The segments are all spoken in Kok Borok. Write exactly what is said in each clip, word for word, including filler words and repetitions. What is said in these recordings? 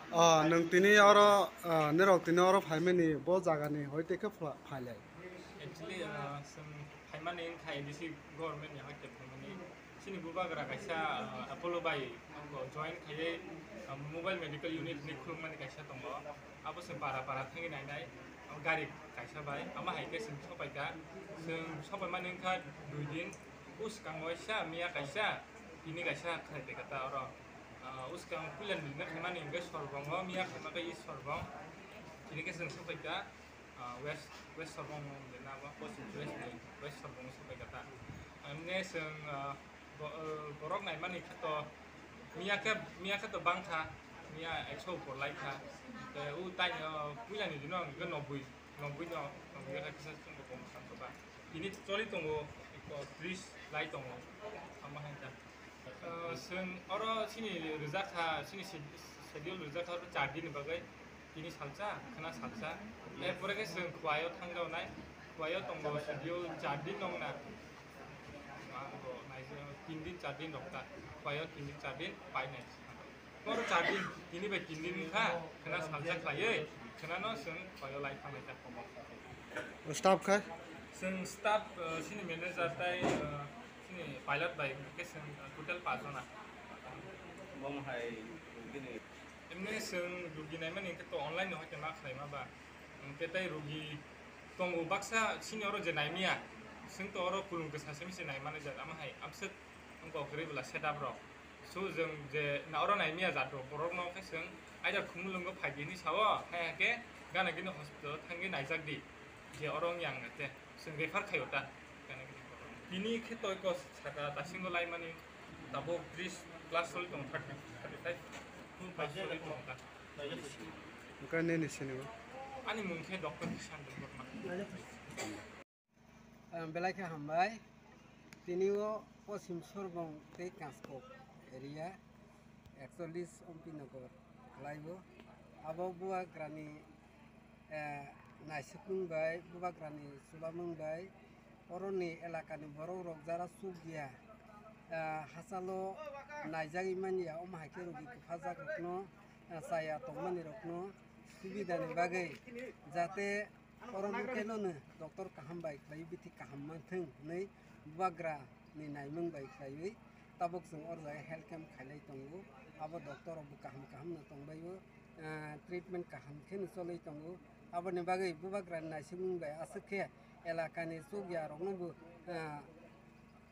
Ah, nwng tini oro, ah, nirok tini oro phaimani bo jagani hoi tei khe phla-, phailai. Actually, ah, chwng phaimani wngkha A D C government ni hoi tei phaimani. Chini bubagra kaisa, ah, Apollo bai join khaiwi, ah, mobile medical unit ni khulukmani kaisa tongo. Abo se para para thangwi nainai, ah, gari kaisa bai. Amo hai khe chwng sopaikha. Chwng sopaimani wngkha dui din. Bwskango waisa, miya kaisa, tini kaisa khlai tongkha ta oro. Ah, bwskang puila nini khaimani hwnkhe Sorbongo, miya khaima khe East Sorbong. Tini khe chwng sopaikha, ah, West, West Sorbong hwnwi na abo? West, West Sorbongo sopaikha ta. Amne chwng, ah, bo-, ah, borok naimani khe to miya khe, miya khe to bangkha, miya ekso upor laikha. Tei o taini, ah, puilani dino hwnkhe noboi, noboi no, noboi khe kisa chwng bo bongkha ba. Tini choli tongo, eko tris lai tongo, amo hai ta. Ah, chwng oro chini rwjakha, chini se-, schedule rwjakha oro char din ni bagwi, tini salsa, khwna salsa. Erpore khe chwng Khowai o thangjawnai, Khowai o tongo schedule char din nong na. Ang bo naijak, tin din, char din rok ta, Khowai o tin din, char din painai. Oro char din, tini bai tin din wngkha, khwna salsa khlaiwi, khwnano chwng Khowai o lai thanglai ta komo. Staff kha? Chwng staff, eh, chini manager tai, eh, chini pilot bai hwnkhe chwng, eh, total paanch jona. Bom hai bini. Emne chwng rugi naimani hwnkhe to online no hwnkhe ma khlaima ba. Hwnkhe tai rugi tongo baksa chini oro je naimya. Chwng to oro kulung kwsa simi se naimani jat ama hai amswk wngkha kwrwi bwla setup rok. So, chwng je na oro naimya jat rok, borok no khe chwng either Khumulwngo phai di hinwi sao, hai hakhe gana gini hospital o thangwi naijak di, je oro wngya wngya te chwng refer khaio ta gana gini borok. Tini khe toi kos saka dasingo laimani tabuk tris plus choli tongo, thirty, thirty five plus choli tongo ta. Wngkha nini sini bo? Ani mung khe Doctor Kishan Debbarma. Ang belai khe hambai. Tini o Poschim Sorbong tei Kanskok area ekchollish Ompi Nagar khlai o. Abo bubagrani, eh, naisukmung bai, bubagrani chubamung bai, oroni elakani borok rok jara chukya, eh, hachalo naijagwi manya, omo hai khe rugi kwphajak rokno, eh, chaya tongmani rokno subidani bagwi jate oro no khe nono doctor kaham bai khlaiwi bithi kaham manthwng hwnwi bubagra ni naimung bai khlaiwi tabuk chwng oro jaga health camp khailai tongo. Abo doctor rok bo kaham kaham no tongbaio, ah, treatment kaham khe no cholwi tongo. Aboni bagwi bubagra ni naisingmung bai aswk khe elaka ni chukya rok no bo, ah,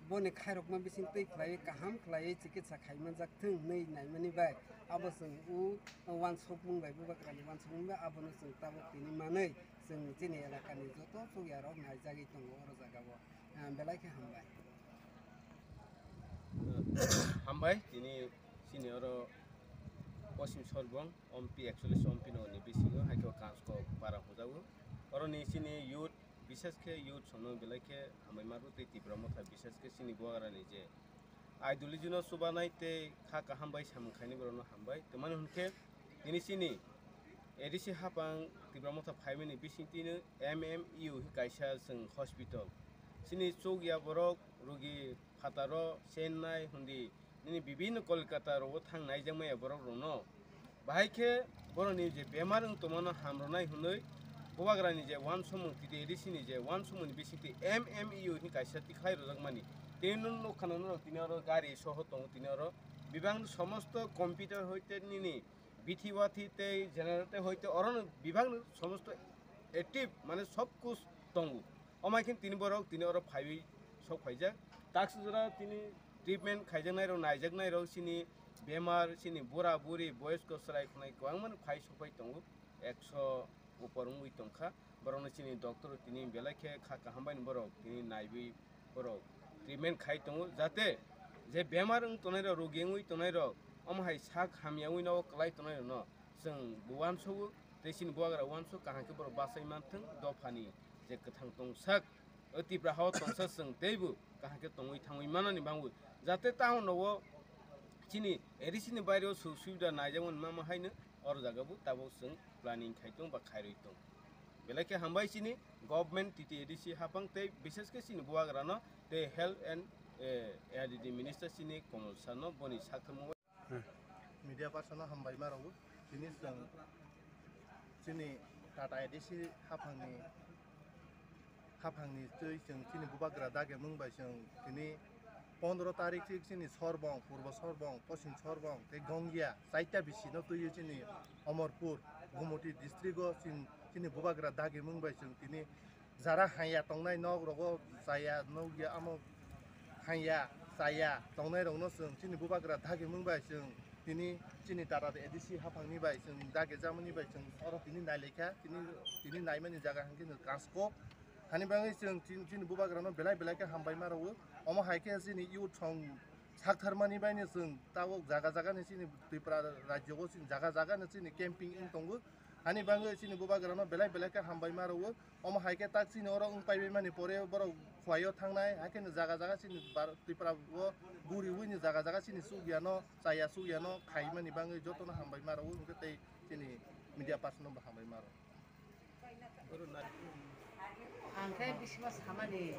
boni khairokma bising twi khlaiwi kaham khlaiwi chikitsa khai manjak thung hwnwi naimani bai abo chwng o uansukmung bai bubagra ni uansukmung bai abono chwng tabuk tini manwi chwng chini elaka ni joto chukya rok naijagwi tongo oro jaga o. Ah, belai khe hambai. Hambai, tini chini oro Poschim Sorbong, Ompi, actually Ompi no ni bisingo, hai khe Kanskok para hwnjago. Oro ni chini youth, bishes khe youth sono belai khe hambai marbo tei Tipra Motha, bishes khe chini Bubagra ni je ideology no chubanai tei kha kaham bai samung khainai borok no hambai. Tei mani hwn khe tini chini A D C hapang Tipra Motha phaimani bising tino M M E U kaisa chwng hospital. Chini chukya borok rugi phataro Chennai hundi nini bibhinno Kolkata rogo thang naijakmaya borok rokno. Bahai khe borokni je bemar wng tongmano hamrwnai hwnwi Bubagrani je uansukmung titi A D C ni je uansukmungni bisingtwi M M E U hwnwi kaisa tikhlai rwjakmani. Tei nung nukha nang norok tini oro gari soho tongo tini oro. Bibang somosto computer hoite nini bithi wathi tei generator tei hoite orono bibang somosto active mane sob kuch tongo. Omai khe tini borok tini oro phaiwi sok phaijak. Taksijora tini treatment khaijaknairok, naijaknairok, chini bemar, chini bura buri, boyosko chwrai khwnai kwbangmano phai sok phai tongo, ekso upor wngwi tongkha. Borokno chini doctor tini belai khe kha kaham bai borok tini naiwi borok treatment khai tongo, jate je bemar wng tongnai rok, rogi wngwi tongnai rok, omo hai sak hamya wngwi nogo kwlai tongnai rokno chwng bo uansugo tei chini bubagra uansugo kaham khe borok bachai manthwng dophani je kwthang tongsak. O Tipra hao tongsa chwng teibo kaham khe tongwi thangwi manani bangwi, jate town rogo chini A D C ni baireo suk subida naijakmani mama haino oro jaga bo tabuk chwng planning khai tong ba khairwi tong. Belai khe hambai chini government T T A D C hapang tei bishes khe chini bubagrano tei health and, eh, A D D minister chini Komol sir no boni sakthamo. Media person no hambai ma rwo. Tini chwng chini Tata A D C haphangni, haphangni twi chwng chini bubagra dagi mung bai chwng tini pondro tarik chik chini Sorbong, Purbo Sorbong, Poschim Sorbong tei Gongya chaita bisi no twiwi chini Omorpur, Gumoti district o chini, chini bubagra dagi mung bai chwng tini jara hanya tongnai nok rogo chaya nukya amo hanya chaya tongnai rokno chwng chini bubagra dagi mung bai chwng tini chini Tata A D C haphangni bai chwng dagi jamani bai chwng oro tini nailaikha tini, tini naimani jaga hwnkhe no Kaskok hani bagwi chwng chini, chini bubagrano belai belai khe hambai ma rwo omo hai khe chini youth song saktharmani baino chwng tabuk jaga jaga ni chini Tripura rajyo o chini jaga jaga ni chini camping wng tongo hani bagwi chini bubagrano belai belai khe hambai ma rwo. Omo hai khe tak chini oro wng paibai mani pore borok khuaio thangnai, hai kheno jaga jaga chini bar-, Tripura o guriwi ni jaga jaga chini chukya no, chaya chukya no khaimani bagwi jotono hambai ma rwo, hwnkhe tei chini media person no bo hambai ma rwo. Ang khe bisima samani,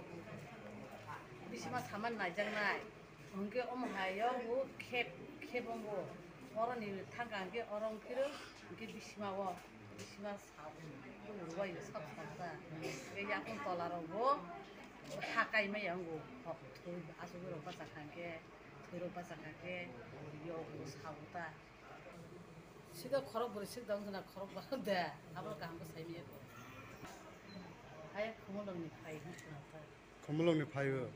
bisima samani naijaknai, hwnkhe omo hai o bo khep, khep wngo, oroni thangka hwnkhe oro wngphiro, hwnkhe bisima o, bisima Rwbaio sak sak ta. Tei yakung tola rok bo ha kai maya wngo. Hok thwi asugwi rok bachakha khe, thwi rok bachakha khe, yo bo sabo ta. Sida khorok bwrwi sik dong khna khorok ba da. Abo kaham khe sai maya ko. Hai khumulwng ni phai hwn khna ta. Khumulwng ni phai o.